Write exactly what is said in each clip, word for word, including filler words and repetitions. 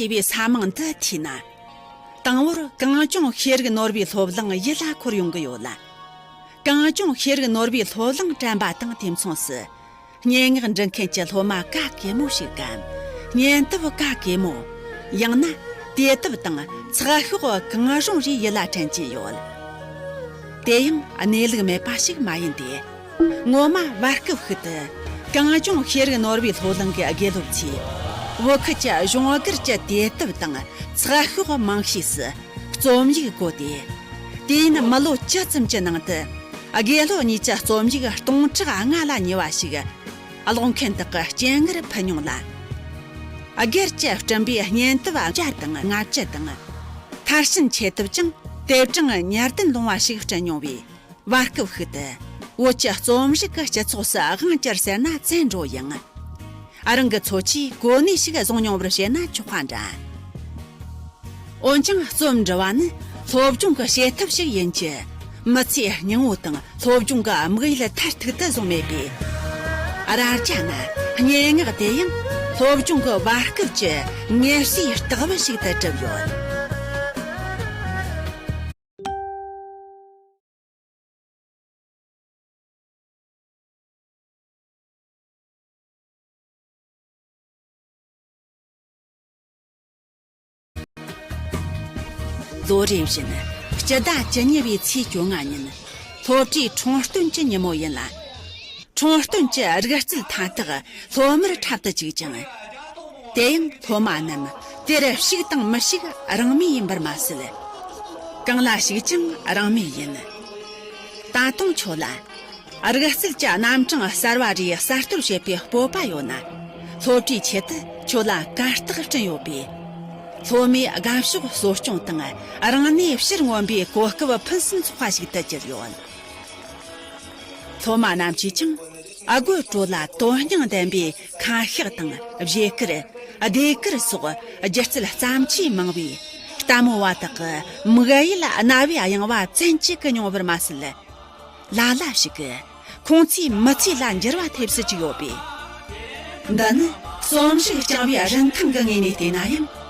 ཞེས་པའི་ས་མིང་འདི་ཐོས་ན། དང་པོར་གངས་ལྗོངས་ཤེས་རིག་ནོར་བུའི་སློབ་གླིང་ཡིད་ལ་འཁོར་ཡོང་གི་ཡོད་ལ། གངས་ལྗོངས་ཤེས་རིག་ནོར་བུའི་སློབ་གླིང་དྲན་པ་དང་དུས་མཚུངས་སུ། སྙན་ངག་འབྲི་མཁན་གྱི་སློབ་མ་ག་གེ་མོ་ཞིག་གམ། སྙན་དེབ་ག་གེ་མོ། ཡང་ན་དུས་དེབ་དང་ཚགས་ཤོག་གང་རུང་རེ་ཡིད་ལ་དྲན་གྱིན་ཡོད། དེ་ཡང་གནས་ལུགས་མེད་པ་ཞིག་མ་ཡིན་ཏེ། ངོ་མ་བར་སྐབས་ཤིག་ཏུ་གངས་ལྗོངས་ཤེས་རིག་ནོར་བུའི་སློབ་གླིང་གི་དགེ་སློབ་ཚོས་བོད་ཁུལ་གྱི་གཞུང་སྒེར་གྱི་དུས་དེབ་དང་ཚགས་ཤོག་མང་ཤོས་སུ་རྩོམ་ཡིག་བཀོད་དེ། དུས་ཡུན་མི་ལོ་བཅུ་ཙམ་གྱི་ནང་དུ་དགེ་སློབ་གཉིས་ཀྱི་རྩོམ་ཡིག་སྟོང་ཕྲག་ལྔ་ལ་ཉེ་བ་ཞིག་ཀློག་མཁན་དག་གི་སྤྱན་སྔར་ཕུལ་མྱོང་ལ། སྒེར་གྱིས་བསྐྲུན་པའི་སྙན་དེབ་བརྒྱ་དང་ལྔ་བཅུ་དང་། མཐར་ཕྱིན་ཆེད་དེབ་ཀྱང་དེབ་གྲངས་ཉེར་བདུན་ལོངས་པ་ཞིག་བསྐྲུན་མྱོང་བས། བར་སྐབས་ཤིག་ཏུ་བོད་ཀྱི་རྩོམ་རིག་གི་སྤྱི་ཚོགས་སུ་དབང་བསྒྱུར་ཟེར་ན་བཙན་འགྲོ་ཡང་། རང་གི་འཚོ་བཅུད་གོ་གནས་ཤིག་བཟུང་མྱོང་བར་བྱས་ན་ཆོག་པ་འདྲ། འོན་ཀྱང་རྩོམ་འབྲི་བ་ནི་སློབ་སྦྱོང་གི་བྱེད་ཐབས་ཤིག་ཡིན་གྱི། མི་ཚེའི་སྙིང་བོ་དང་སློབ་སྦྱོང་གི་དམིགས་ཡུལ་མཐར་ཐུག་ཏུ་བཟུང་མེད་པས། ར་རྒྱ་ན་སྙན་ངག་དེ་ཡང་སློབ་སྦྱོང་གི་བར་སྐབས་ཀྱི་ངལ་གསོའི་སྟེགས་བུ་ཞིག་ཏུ་གྲུབ་ཡོད། ལོ་རེ་བཞིན་སྤྱི་ཟླ་བཅུ་གཉིས་པའི་ཚེས་བཅོ་ལྔ་ཉིན་སློབ་གྲྭའི་འཁྲུངས་སྟོན་གྱི་ཉིན་མོ་ཡིན་ལ། འཁྲུངས་སྟོན་གྱི་རིག་རྩལ་མཐའ་དག་སློབ་མར་འཁྲབ་ཏུ་བཅུག་ཅིང་། དེ་ཡང་སློབ་མ་རྣམས་དེར་ཞུགས་དང་མི་ཞུགས་རང་མོས་ཡིན་པར་མ་ཟད། གང་ལ་ཞུགས་ཀྱང་རང་མོས་ཡིན། ད་དུང་ཁྱོད་ལ་རིག་རྩལ་གྱི་རྣམ་གྲངས་གསར་བ་རེ་གསར་གཏོད་བྱེད་པའི་སྤོབས་པ་ཡོད་ན། སློབ་གྲྭའི་ཆེད་དུ་ཁྱོད་ལ་གར་སྟེགས་བསྐྲུན་ཡོད་པས། སློབ་མའི་དགའ་ཕྱོགས་གསོ་སྐྱོང་དང་རང་ནུས་ཕྱིར་མངོན་པའི་གོ་སྐབས་ཕུན་སུམ་ཚོགས་པ་ཞིག་ཏུ་གྱུར་ཡོད། སློབ་མ་རྣམས་ཀྱིས་ཀྱང་ཨ་སྒོར་སྤྲོད་ལ་དོན་སྙིང་ལྡན་པའི་ཁ་ཤགས་དང་བཞེས་སྐར། ཟློས་གར་སོགས་སྒྱུ་རྩལ་བརྩམས་ཆོས་མང་བས། ལྟད་མོ་བ་དག་གི་མིག་ཡིད་རྣ་བའི་གཡེང་བ་བཙན་གྱིས་བསྐུལ་མྱོང་བར་མ་ཟད། ལ་ལ་ཞིག་གིས་ཁོང་ཚོའི་མི་ཚེ་ལ་འགྱུར་བ་ཐེབས་སུ་བཅུག་ཡོད་པས། འདི་ནི་རྩོམ་རིག་རྐྱང་བའི་རིན་ཐང་གི་ངོས་ནས་བལྟས་ན་ཡང་།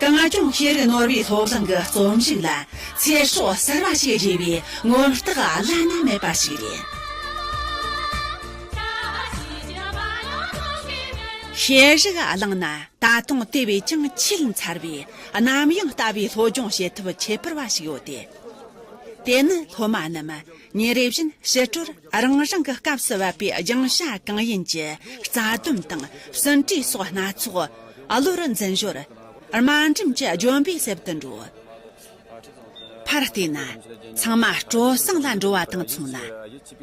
གངས་ལྗོངས་ཤེས་རིག་ནོར་བུའི་སློབ་གླིང་གི་རྩོམ་རིག་ལ་ཚེ་སྲོག་གསར་བ་ཞིག་རྒྱས་པའི་མངོན་རྟགས་བླ་ན་མེད་པ་ཞིག་རེད། ཤེས་རིག་གླིང་ན་ད་དུང་དེ་བས་ཀྱང་ཆེས་མཚར་བའི་གནམ་ཡང་ལྟ་བུའི་སློབ་སྦྱོང་བྱེད་ཐབས་ཁྱད་པར་བ་ཞིག་ཡོད་དེ། དེ་ནི་སློབ་མ་རྣམས་ཉིན་རེ་བཞིན་ཕྱི་དྲོར་རང་རང་གི་སྐབས་སུ་བབས་པའི་སྦྱིན་བྱ་གང་ཡིན་གྱི་རྩ་དོན་དང་ཟིན་བྲིས་སོགས་སྣ་ཚོགས་གློར་འཛིན་ཞོར་དམའ་འབྲིང་གི་ལྗོན་པའི་གསེབ་ཏུ་འགྲོ། ཕར་བལྟས་ན་ཚང་མ་སྤྲོ་གསེང་ལ་འགྲོ་བ་དང་མཚུངས་ལ།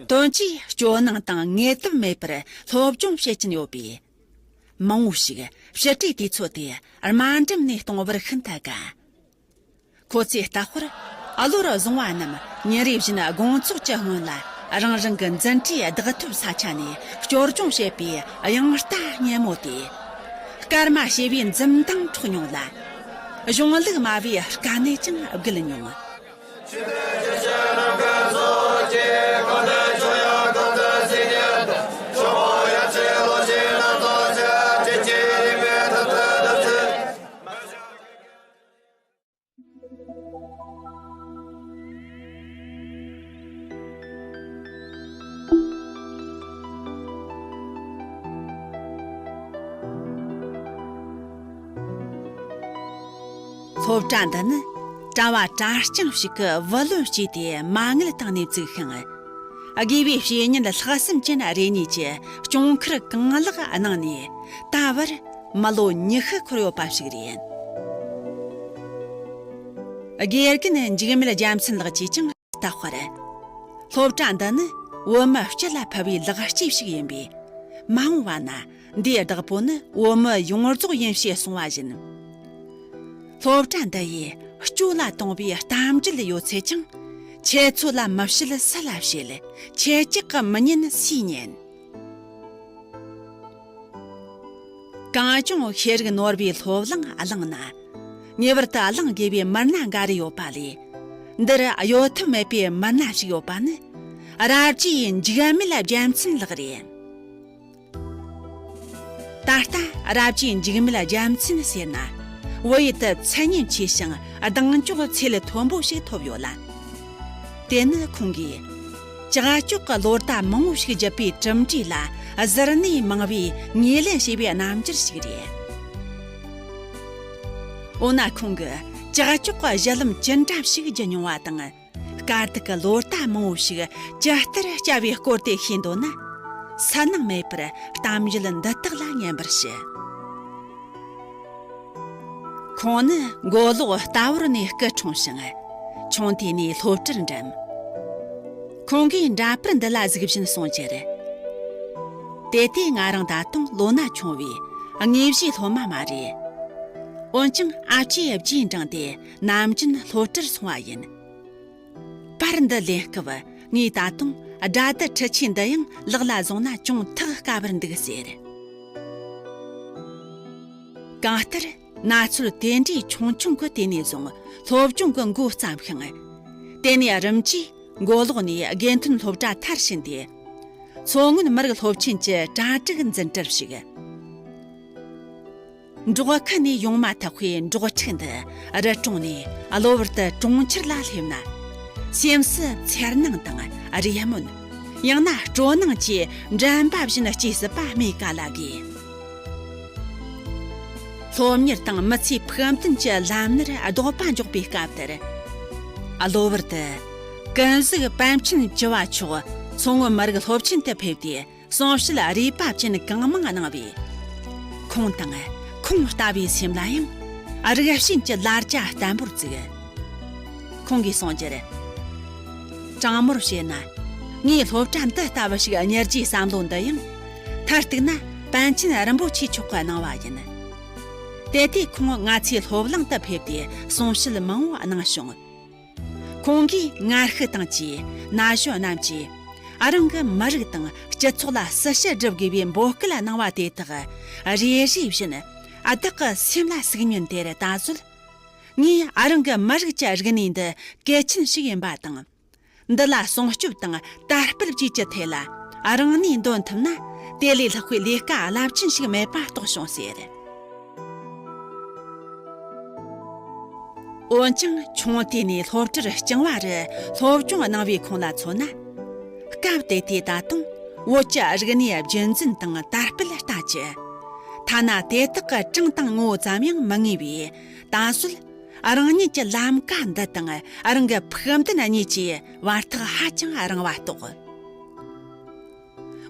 དོན་གྱིས་སྐྱོ་སྣང་དང་ངལ་དུབ་མེད་པར་སློབ་སྦྱོང་བྱེད་ཀྱིན་ཡོད་པས། མང་བོ་ཞིག་ཕྱི་དྲོའི་དུས་ཚོད་དེ་དམའ་འབྲིང་ནས་གཏོང་བར་ཤིན་ཏུ་དགའ། ཁོ་ཚོས་ལྟ་བར་གློར་བཟུང་བ་རྣམས་ཉིན་རེ་བཞིན་དགོང་ཚོགས་ཀྱི་སྔོན་ལ་རང་རང་གི་འཛིན་གྲྭའི་བདག་ཐོབ་ས་ཆ་ནས་སྐྱོར་སྦྱོང་བྱེད་པའི་དབྱངས་རྟ་སྙན་མོ་དེ། སྐར་མ་ཞེ་བའི་འཛུམ་མདངས་འཕྲོག་མྱོང་ལ། གཞུང་ལུགས་སྨྲ་བའི་དཀའ་གནད་ཀྱང་བརྒལ་མྱོང་། སློབ་གྲྭ་འདི་ནི་གྲྭ་བ་གྲྭ་རྐྱང་ཞིག་གི་བུ་ལོན་སྤྱོས་ཏེ་མ་དངུལ་བཏང་ནས་བཙུགས་ཤིང་། དགེ་བའི་བཤེས་གཉེན་ལྷག་བསམ་ཅན་རེ་གཉིས་ཀྱིས་གཅོང་ཁར་གང་ལེགས་གནང་ནས་ད་བར་མི་ལོ་ཉི་ཤུ་འཁོར་ཡོད་པ་ཞིག་རེད། དགེ་རྒན་འཇིགས་མེད་རྒྱལ་མཚན་ལགས་ཀྱིས་ཀྱང་ལྟ་བར། སློབ་གྲྭ་འདི་ནི་བོད་མི་སྤྱི་ལ་ཕུལ་བའི་ལེགས་སྐྱེས་ཤིག་ཡིན་པས། མ་འོངས་པ་ན་འདིའི་བདག་པོ་ནི་བོད་མི་ཡོངས་རྫོགས་ཡིན་ཞེས་གསུངས་པ་བཞིན། སློབ་གྲྭ་འདི་ཡིས་སྐྱོ་ལ་གཏོང་བའི་གཏམ་རྒྱུད་ཡོད་ཚད་ཀྱང་། ཁྱེད་ཚོ་ལ་མི་བཤད་སུ་ལ་བཤད། ཁྱེད་ཅག་གིས་མི་ཉན་སུས་ཉན། གངས་ལྗོངས་ཤེས་རིག་ནོར་བུའི་སློབ་གླིང་གླིང་ན། ངེས་པར་དུ་གླེང་དགོས་པའི་མི་སྣ་འགའ་རེ་ཡོད་པ་ལས། འདིར་གཡོལ་ཐབས་མེད་པའི་མི་སྣ་ཞིག་ཡོད་པ་ནི། རབ་རྒྱས་འཇིགས་མེད་རྒྱལ་མཚན་ལགས་རེད། ད་ལྟ་རབ་རྒྱས་འཇིགས་མེད་རྒྱལ་མཚན་ཟེར་ན། བོད་ཡུལ་དུ་མཚན་སྙན་ཆེ་ཞིང་གདེང་འཇོག་ཚད་ལས་མཐོན་པོ་ཞིག་ཐོབ་ཡོད་ལ། དེ་ནི་ཁོང་གིས་ཀྱག་ཀྱོག་གི་ལོ་ཟླ་མང་བོ་ཞིག་བརྒྱུད་པའི་གྲུབ་འབྲས་ལ་གཟུར་གནས་མང་བས་ངོས་ལེན་བྱས་པའི་རྣམ་འགྱུར་ཞིག་རེད། འོ་ན་ཁོང་གིས་ཀྱག་ཀྱོག་གི་གཞི་ལམ་ཅི་འདྲ་ཞིག་བརྒྱུད་མྱོང་བ་དང་། དཀའ་སྡུག་གི་ལོ་ཟླ་མང་བོ་ཞིག་ཇི་ལྟར་བསྐྱལ་བའི་སྐོར་དེ་ཤེས་འདོད་ན། སུན་སྣང་མེད་པར་གཏམ་རྒྱུད་འདི་དག་ལ་ཉན་པར་ཞུ། ཁོང་ནི་མགོ་ལོག་རྟ་བོར་ནས་སྐུ་འཁྲུངས་ཤིང་། ཆུང་དུས་ནས་སློབ་གྲྭར་འགྲིམས། ཁོང་གིས་འདྲ་པར་འདི་ལ་གཟིགས་བཞིན་གསུངས་རྒྱུར། དེ་དུས་ང་རང་ད་དུང་ལོ་ན་ཆུང་བས་དངོས་གཞིའི་སློབ་མ་མ་རེད། འོན་ཀྱང་ཨ་ཅེས་རྗེས་འབྲངས་ཏེ་ནམ་རྒྱུན་སློབ་གྲྭར་སོང་བ་ཡིན། པར་འདི་ལེན་སྐབས་ངས་ད་དུང་སྒྲ་སྡུད་འཕྲུལ་ཆས་འདི་ཡང་ལག་ལ་བཟུང་ན་ཅུང་ཐག་དཀའ་བར་འདུག་ཟེར། གང་ལྟར་ན་ཚོད་དེ་འདྲའི་ཆུང་ཆུང་གི་དུས་ནས་བཟུང་སློབ་སྦྱོང་གི་འགོ་བརྩམས་ཤིང་། དེ་ནས་རིམ་གྱིས་མགོ་ལོག་ནས་དགེ་ཐོན་སློབ་གྲྭ་མཐར་ཕྱིན་ཏེ། མཚོ་སྔོན་མི་རིགས་སློབ་ཆེན་གྱི་གྲ་སྒྲིག་འཛིན་གྲྭར་ཞུགས། འབྲོག་ཁུལ་ནས་ཡོང་མ་ཐག་པའི་འབྲོག་ཕྲུག་འདི་རི་གྲོང་ནས་གློ་བུར་དུ་གྲོང་ཁྱེར་ལ་སླེབས་ན། སེམས་སུ་འཚེར་སྣང་དང་རེ་སྨོན། ཡང་ན་སྤྲོ་སྣང་བཅས་འགྲན་པ་བཞིན་སྐྱེ་སྲིད་པ་སྨོས་ག་ལ་དགོས། སློབ་གཉེར་དང་མི་ཚེའི་ཕུགས་འདུན་གྱི་ལམ་སྣར་ལྡོག་པ་འཇོག་པའི་སྐབས་དེར། གློ་བུར་དུ་ཀུན་གཟིགས་པཎ་ཆེན་བཅུ་བ་མཆོག་མཚོ་སྔོན་མི་རིགས་སློབ་ཆེན་དུ་ཕེབས་ཏེ། གསུང་བཤད་རིག་པ་ཅན་གང་མང་གནང་བས། ཁོང་དང་ཁོང་ལྟ་བུའི་སེམས་ལ་ཡང་རིགས་ཞེན་གྱི་ལ་རྒྱ་བརྟན་པོར་བཙུགས། ཁོང་གིས་གསུངས་རྒྱུར། དྲང་མོར་བཤད་ན། ངས་སློབ་གྲྭ་འདི་ལྟ་བུ་ཞིག་གཉེར་རྒྱུའི་བསམ་བློ་འདི་ཡང་། མཐར་གཏུགས་ན་པཎ་ཆེན་རིན་པོ་ཆེ་མཆོག་གིས་གནང་བ་ཡིན། དེ་དུས་ཁོང་ང་ཚོའི་སློབ་གླིང་དུ་ཕེབས་ཏེ་གསུང་བཤད་མང་བོ་གནང་བྱུང་། ཁོང་གིས་ངར་ཤུགས་དང་བཅས་ན་གཞོན་རྣམས་ཀྱིས་རང་གི་མི་རིགས་དང་སྤྱི་ཚོགས་ལ་སྲི་ཞུ་སྒྲུབ་དགོས་པའི་འབོད་སྐུལ་གནང་བ་དེ་དག་རེ་རེ་བཞིན་བདག་གི་སེམས་ལ་ཟུག་ཉན་དེར་ད་གཟོད། ངས་རང་གི་མི་རིགས་ཀྱི་རིག་གནས་འདི་གལ་ཆེན་ཞིག་ཡིན་པ་དང་། འདི་ལ་སྲུང་སྐྱོབ་དང་དར་སྤེལ་བཅས་ཀྱི་ཐད་ལ་རང་ནུས་འདོན་ཐུབ་ན། དེ་ལས་ལྷག་པའི་ལས་ཀ་རླབས་ཆེན་ཞིག་མེད་པ་རྟོགས་བྱུང་ཟེར། འོན་ཀྱང་ཆུང་དུས་ནས་སློབ་གྲྭར་རྐྱང་བ་རུ་སློབ་སྦྱོང་གནང་བའི་ཁོང་ལ་མཚོན་ན། སྐབས་དེ་དུས་ད་དུང་བོད་ཀྱི་རིག་གནས་རྒྱུན་འཛིན་དང་དར་སྤེལ་ལྟ་ཅི། ཐ་ན་དེ་དག་གི་གྲངས་དང་ངོ་བོ་ཙམ་ཡང་མི་ངེས་པས། ད་གཟོད་རང་ཉིད་ཀྱི་ལམ་ཀ་འདི་དང་རང་གི་ཕུགས་འདུན་གཉིས་ཀྱི་བར་ཐག་ཧ་ཅང་རིང་བ་རྟོགས།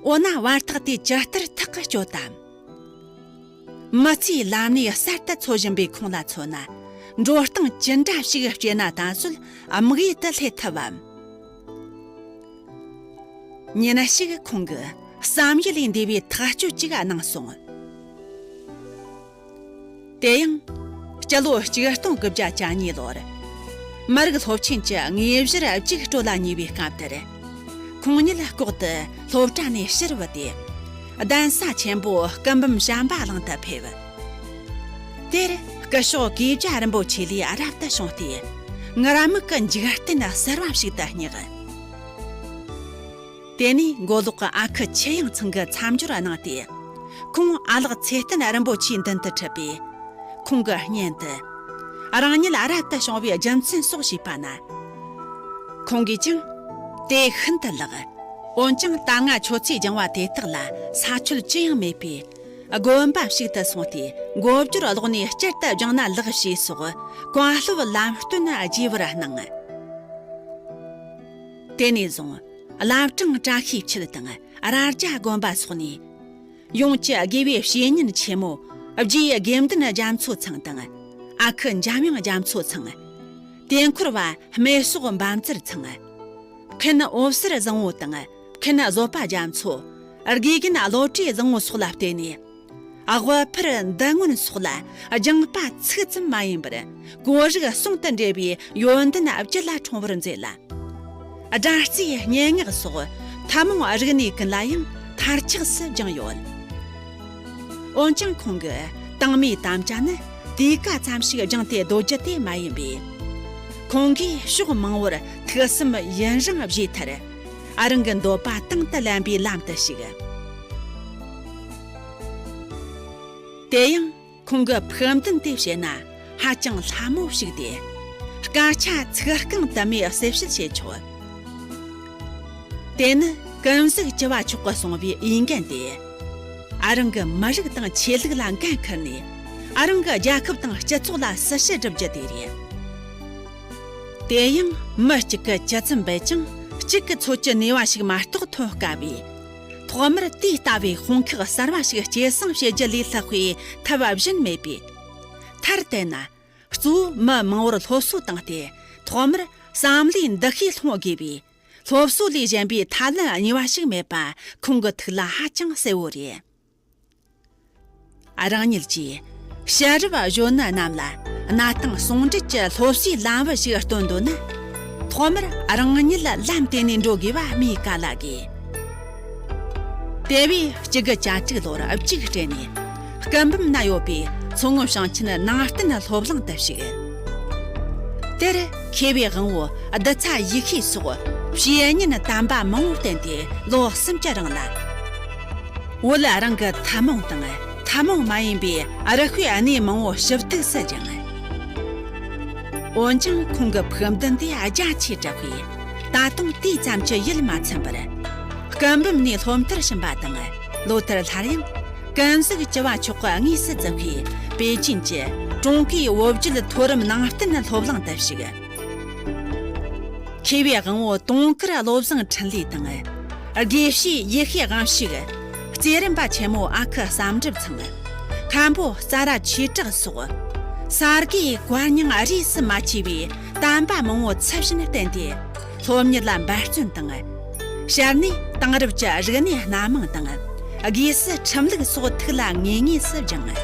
འོ་ན་བར་ཐག་དེ་ཇི་ལྟར་ཐག་གིས་གཅོད་དམ། མི་ཚེའི་ལམ་སྣེ་གསར་དུ་འཚོལ་བཞིན་པའི་ཁོང་ལ་མཚོན་ན། འགྲོ་སྟངས་ཅི་འདྲ་ཞིག་སྤྱད་ན་ད་གཟོད་དམིགས་ཡུལ་དུ་སླེབས་ཐུབ་བམ། ཉིན་ཞིག་ཁོང་གིས་བསམ་ཡུལ་ལས་འདས་པའི་ཐག་གཅོད་ཅིག་གནང་སོང་། དེ་ཡང་། སྤྱི་ལོ་ཆིག་སྟོང་དགུ་བརྒྱ་གྱ་གཉིས་ལོར། མི་རིགས་སློབ་ཆེན་གྱི་དངོས་གཞིར་གཅིག་སྤྲོད་ལ་ཉེ་བའི་སྐབས་དེར། ཁོང་ཉིད་ལྐོག་ཏུ་སློབ་གྲྭ་ནས་ཕྱིར་བུད་དེ། གདན་ས་ཆེན་པོ་སྐུ་འབུམ་བྱམས་པ་གླིང་དུ་ཕེབས། དེར་སྐུ་ཞབས་ཀེ་བྱ་རིན་པོ་ཆེ་ལས་རབ་ཏུ་བྱུང་སྟེ། ངུར་སྨྲིག་གི་འཇིག་རྟེན་གསར་བ་ཞིག་ཏུ་བསྙེགས། དེ་ནས་མགོ་ལོག་གི་ཨ་ཁུ་ཆོས་དབྱངས་ཚང་གིས་མཚམས་སྦྱོར་གནང་སྟེ། ཁོང་ཨ་ལགས་ཚེ་བརྟན་རིན་པོ་ཆེའི་མདུན་དུ་ཁྲིད་པས། ཁོང་གི་སྙན་དུ། རང་ཉིད་རབ་ཏུ་བྱུང་བའི་རྒྱུ་མཚན་སོགས་ཞུས་པ་ན། ཁོང་གིས་ཀྱང་། དེ་ཤིན་ཏུ་ལེགས། འོན་ཀྱང་ད་སྔ་ཁྱོད་ཚོས་སྦྱངས་བ་དེ་དག་ལ་ས་ཆོད་ཅི་ཡང་མེད་པས། དགོན་པ་ཞིག་ཏུ་སོང་སྟེ་འགོ་སྦྱོར་ཀློག་ནས་བསྐྱར་དུ་སྦྱངས་ན་ལེགས་ཞེས་སོགས་བཀའ་སློབ་ལམ་སྟོན་རྒྱས་པར་གནང་། དེ་ནས་བཟུང་བླ་བྲང་བཀྲ་ཤིས་འཁྱིལ་དང་རྭ་རྒྱ་དགོན་པ་སོགས་ནས། ཡོངས་ཀྱི་དགེ་བའི་བཤེས་གཉེན་ཆེན་མོ་རྗེ་དགེ་འདུན་རྒྱ་མཚོ་ཚང་དང་། ཨ་ཁུ་འཇམ་དབྱངས་རྒྱ་མཚོ་ཚང་། དེ་འཁོར་བ་སྨད་སོག་འབའ་མཛར་ཚང་། མཁན་འོད་ཟེར་བཟང་བོ་དང་མཁན་བཟོད་པ་རྒྱ་མཚོ། དགེ་རྒན་བློ་གྲོས་བཟང་བོ་སོགས་ལ་བརྟེན་ནས། དབུ་ཕར་འདུ་སྔོན་སོགས་ལ་སྦྱངས་པ་ཚིག་ཙམ་མ་ཡིན་པར་གོ་རིག་ཟུང་དུ་འབྲེལ་བའི་ཡོན་ཏན་བརྒྱུད་ལ་འཁྲུངས་པར་མཛད་ལ། སྒྲ་རྩེའི་སྙན་ངག་སོགས་ཐུན་མོང་རིག་གནས་ཀུན་ལ་ཡང་མཐར་ཆགས་སུ་སྦྱངས་ཡོད། འོན་ཀྱང་ཁོང་གི་དང་མའི་དམ་བཅའ་ནི་དུས་སྐབས་ཙམ་ཞིག་སྦྱངས་ཏེ་སྡོད་རྒྱུ་དེ་མ་ཡིན་པས། ཁོང་གིས་ཕྱོགས་མང་བོར་ཐུགས་བསམ་ཡུན་རིང་བཞེས་མཐར། ཨ་རང་གི་འདོད་པ་དང་དུ་ལེན་པའི་ལམ་དུ་ཞུགས། དེ་ཡང་། ཁོང་གི་ཕུགས་འདུན་དེ་བཤད་ན། ཧ་ཅང་སླ་མོ་ཞིག་སྟེ། སྐད་ཆ་ཚིག་རྐང་དུ་མའི་གསལ་བཤད་བྱེད་ཆོག་དེ་ནི་ཀུན་གཟིགས་བཅུ་བ་མཆོག་གིས་གསུངས་པའི་ཨེ་འགན་སྟེ། ཨ་རང་གི་མི་རིགས་དང་ཆོས་ལུགས་ལ་འགན་འཁུར་ནས། ཨ་རང་གི་རྒྱལ་ཁབ་དང་སྤྱི་ཚོགས་ལ་སྲི་ཞུ་བསྒྲུབ་རྒྱུ་དེ་རེད། དེ་ཡང་མི་གཅིག་གིས་ཇི་ཙམ་འབད་ཀྱང་གཅིག་གི་ཚོད་ཀྱི་ནུས་པ་ཞིག་མ་གཏོགས་ཐོན་དཀའ་བས། ཐོག་མར་དེ་ལྟ་བུའི་དཔུང་ཁག་གསར་བ་ཞིག་སྐྱེད་སྲིང་བྱེད་རྒྱུ་ལས་ལྷག་པའི་ཐབས་གཞན་མེད་པས། མཐར་གཏུགས་ན། གཙོ་བོ་མི་མང་བོར་སློབ་གསོ་བཏང་སྟེ། ཐོག་མར་བསམ་བློའི་འདུ་ཤེས་སློང་དགོས་པས། སློབ་གསོ་ལས་གཞན་པའི་ཐབས་ལམ་གཉིས་པ་ཞིག་མེད་པ་ཁོང་གི་ཐུགས་ལ་ཧ་ཅང་གསལ་བོ་རེད། རང་ཉིད་ཀྱིས་ཕྱི་རབས་གཞོན་ནུ་རྣམས་ལ་གནའ་དེང་ཟུང་འབྲེལ་གྱི་སློབ་གསོའི་ལམ་བུ་ཞིག་སྟོན་འདོད་ན། ཐོག་མར་རང་ཉིད་ལ་ལམ་དེ་ནས་འགྲོ་དགོས་པ་སྨོས་ག་ལ་དགོས། དེ་བས་གཅིག་དགུ་གྱ་གཅིག་ལོར་གཅིག་སྤྲད་ནས། སྐུ་འབུམ་ན་ཡོད་པའི་མཚོ་སྔོན་ཞིང་ཆེན་ནང་བསྟན་སློབ་གླིང་དུ་ཞུགས། དེར་མཁས་པའི་དབང་བོ་བདུད་ཚ་ཡེ་ཤེས་སོགས་བཤེས་གཉེན་དམ་པ་མང་བོ་བསྟེན་ཏེ་ལོ་གསུམ་གྱི་རིང་ལ། བོད་རང་གི་ཐུན་མོང་དང་ཐུན་མོང་མ་ཡིན་པའི་རིག་པའི་གནས་མང་བོ་ཞིབ་གཏུགས་སུ་སྦྱངས། འོན་ཀྱང་ཁོང་གི་ཕུགས་འདུན་དེ་རྒྱ་ཆེ་དྲགས་པས། ད་དུང་དེ་ཙམ་གྱིས་ཡིད་མ་ཚིམ་པར། སྐུ་འབུམ་ནས་སློབ་མཐར་ཕྱིན་པ་དང་། ལོ་ལྟར་སླར་ཡང་ཀུན་གཟིགས་བཅུ་བ་མཆོག་གི་དངོས་སུ་བརྩི་བའི་པེ་ཅིན་གྱི་ཀྲུང་གོའི་བོད་བརྒྱུད་མཐོ་རིམ་ནང་བསྟན་སློབ་གླིང་དུ་ཞུགས། མཁས་པའི་དབང་བོ་དུང་དཀར་བློ་བཟང་འཕྲིན་ལས་དང་། དགེ་བཤེས་ཡེ་ཤེས་དབང་ཕྱུག་རྩེ་རིམ་པ་ཆེན་མོ་ཨ་ཁུ་བསམ་གྲུབ་ཚང་། མཁན་པོ་ཙཱ་ར་ཆོས་གྲགས་སོགས། ས་དགེ་བཀའ་རྙིང་རིས་སུ་མ་ཆད་པའི་དམ་པ་མང་བོ་ཚབ་བྱིན་བསྟེན་ཏེ། སློབ་གཉེར་ལ་འབད་བརྩོན་དང་། ཞར་ནས་དེང་རབས་ཀྱི་རིག་གནས་སྣ་མང་དང་། དགོས་གསལ་ཁྲིམས་ལུགས་སོགས་ཐུགས་ལ་ངེས་ངེས་སུ་སྦྱངས།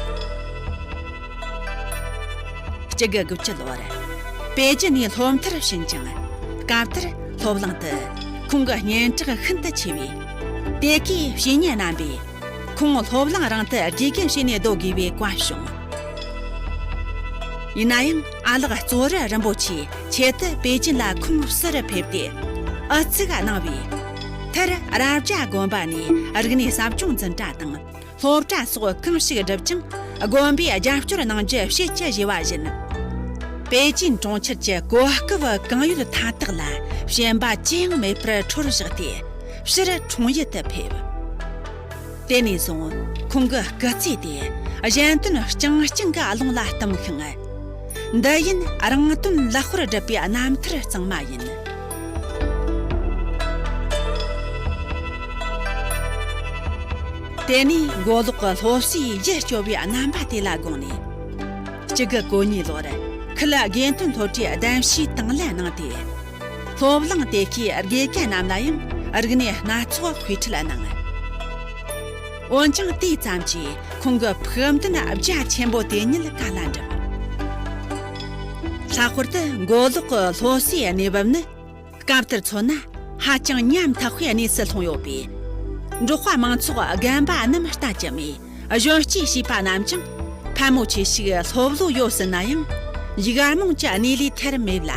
གཅིག་དགུ་དགུ་བཅུ་ལོར་པེ་ཅིན་ནས་སློབ་མཐར་ཕྱིན་ཅིང་། སྐབས་དེར་སློབ་གླིང་དུ་ཁོང་གི་སྙན་གྲགས་ཤིན་ཏུ་ཆེ་བས། དེ་གའི་བཤེས་གཉེན་རྣམ་པས་ཁོང་སློབ་གླིང་རང་དུ་དགེ་རྒན་བྱས་ནས་སྡོད་དགོས་པའི་བཀའ་བྱུང་། ཡིན་ན་ཡང་ཨ་ལགས་ཙོ་རི་རིན་པོ་ཆེ་ཆེད་དུ་པེ་ཅིན་ལ་ཁོང་བསུ་རུ་ཕེབས་ཏེ། ཨུ་ཚུགས་གནང་བས། མཐར་རྭ་རྒྱ་དགོན་པ་ནས་རིག་གནས་ཟབ་སྦྱོང་འཛིན་གྲྭ་དང་། སློབ་གྲྭ་སོགས་གང་ཞིག་བསྒྲུབས་ཀྱང་དགོན་པས་རྒྱབ་སྐྱོར་གནང་རྒྱུ་བྱེད་ཀྱི་བཞེས་པ་བཞིན། པེ་ཅིན་གྲོང་ཁྱེར་གྱི་གོ་སྐབས་གང་ཡོད་མཐའ་དག་ལ་ཞེན་པ་ཅི་ཡང་མེད་པར་འཕྲོར་བཞག་སྟེ་ཕྱིར་འཁྲུངས་ཡུལ་དུ་ཕེབས། དེ་ནས་བཟུང་ཁོང་གི་སྐུ་ཚེ་དེ་གཞན་དོན་རྐྱང་རྐྱང་གི་ཀློང་ལ་གཏུམས་ཤིང་། འདི་ཡིན་རང་དོན་ལེགས་པར་སྒྲུབ་པའི་རྣམ་ཐར་གཙང་མ་ཡིན། དེ་ནས་མགོ་ལོག་གི་སློབ་གསོའི་རྒྱུད་སྐྱོར་བའི་རྣམ་པ་དེ་ལ་དགོངས་ནས། གཅིག་དགུ་གོ་གཉིས་ལོར་ཁུལ་དགེ་ཐོན་སློབ་གྲྭའི་གདན་ཞུས་དང་ལེན་གནང་སྟེ། སློབ་གླིང་དེ་གའི་དགེ་རྒན་རྣམས་ལ་ཡང་རིག་གནས་སྣ་ཚོགས་དཔེ་ཁྲིད་གནང་། འོན་ཀྱང་དེ་ཙམ་གྱིས་ཁོང་གི་ཕུགས་འདུན་རྒྱ་ཆེན་པོ་དེ་ཉིད་ག་ལ་འགྲུབ། ལྷག་པར་དུ་མགོ་ལོག་གི་སློབ་གསོའི་གནས་བབ་ནི། སྐབས་དེར་མཚོན་ན་ཧ་ཅང་ཉམ་ཐག་པའི་གནས་སུ་ལྷུང་ཡོད་པས། འབྲོག་པ་མང་ཚོགས་རྒན་པ་རྣམས་ལྟ་ཅི་སྨོས། གཞོན་སྐྱེས་བྱིས་པ་རྣམས་ཀྱང་ཕལ་མོ་ཆེ་ཞིག་སློབ་ལོ་ཡོད་ཟིན་ན་ཡང་ཡིག་རྨོངས་ཀྱི་གནས་ལས་ཐར་མེད་ལ།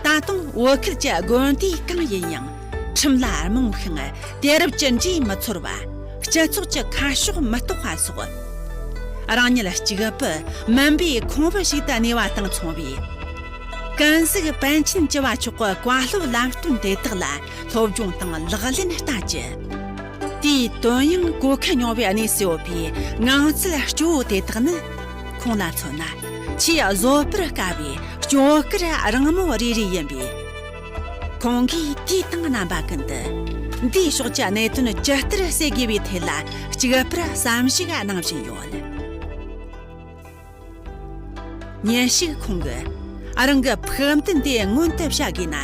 ད་དུང་བོད་ཁུལ་གྱི་དགོན་སྡེ་གང་ཡིན་ཡང་ཁྲིམས་ལ་རྨོངས་ཤིང་དུས་རབས་ཀྱི་འགྲོས་མི་ཚོར་བ། སྤྱི་ཚོགས་ཀྱི་ཁ་ཕྱོགས་མི་རྟོགས་པ་སོགས། རང་ཉིད་གཅིག་པུ་མུན་པའི་ཁོང་བུ་ཞིག་ཏུ་གནས་པ་དང་མཚུངས་པས། ཀུན་གཟིགས་པཎ་ཆེན་བཅུ་བ་མཆོག་གི་བཀའ་སློབ་ལམ་སྟོན་དེ་དག་ལ་སློབ་སྦྱོང་དང་ལག་ལེན་ལྟ་ཅི། དེའི་དོན་ཡང་གོ་ཁུལ་མྱོང་བའི་གནས་སུ་ཡོད་པའི་ངང་ཚུལ་སྐྱོ་བོ་དེ་དག་ནི། ཁོང་ལ་མཚོན་ན་ཆེས་བཟོད་པར་དཀའ་བའི་སྐྱོ་གར་རིང་མོ་རེ་རེ་ཡིན་པས། ཁོང་གིས་དུས་དང་རྣམ་པ་ཀུན་ཏུ། འདིའི་ཕྱོགས་ཀྱི་གནད་དོན་ཇི་ལྟར་སེལ་དགོས་པའི་ཐད་ལ་གཅིག་པུར་བསམ་གཞིག་གནང་བཞིན་ཡོད། ཉིན་ཞིག་ཁོང་གིས་རང་གི་ཕུགས་འདུན་དེ་མངོན་དུ་བྱ་དགོས་ན།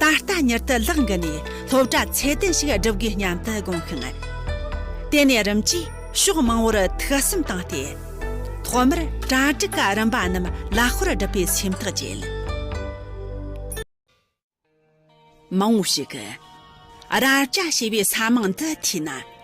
ད་ལྟ་མྱུར་དུ་ལག་འགུལ་ནས་སློབ་གྲྭ་ཚད་ལྡན་ཞིག་བསྒྲུབ་དགོས་སྙམ་དུ་དགོངས་ཤིང་། དེ་ནས་རིམ་གྱིས་ཕྱོགས་མང་བོར་ཐུགས་བསམ་བཏང་སྟེ། ཐོག་མར་གྲ་སྒྲིག་གི་རིམ་པ་རྣམས་ལེགས་པར་བསྒྲུབ་པའི་སེམས་ཐག་བཅད། མང་བོ་ཞིག་གིས། རྭ་རྒྱ་ཞེས་པའི་ས་མིང་འདི་ཐོས་ན་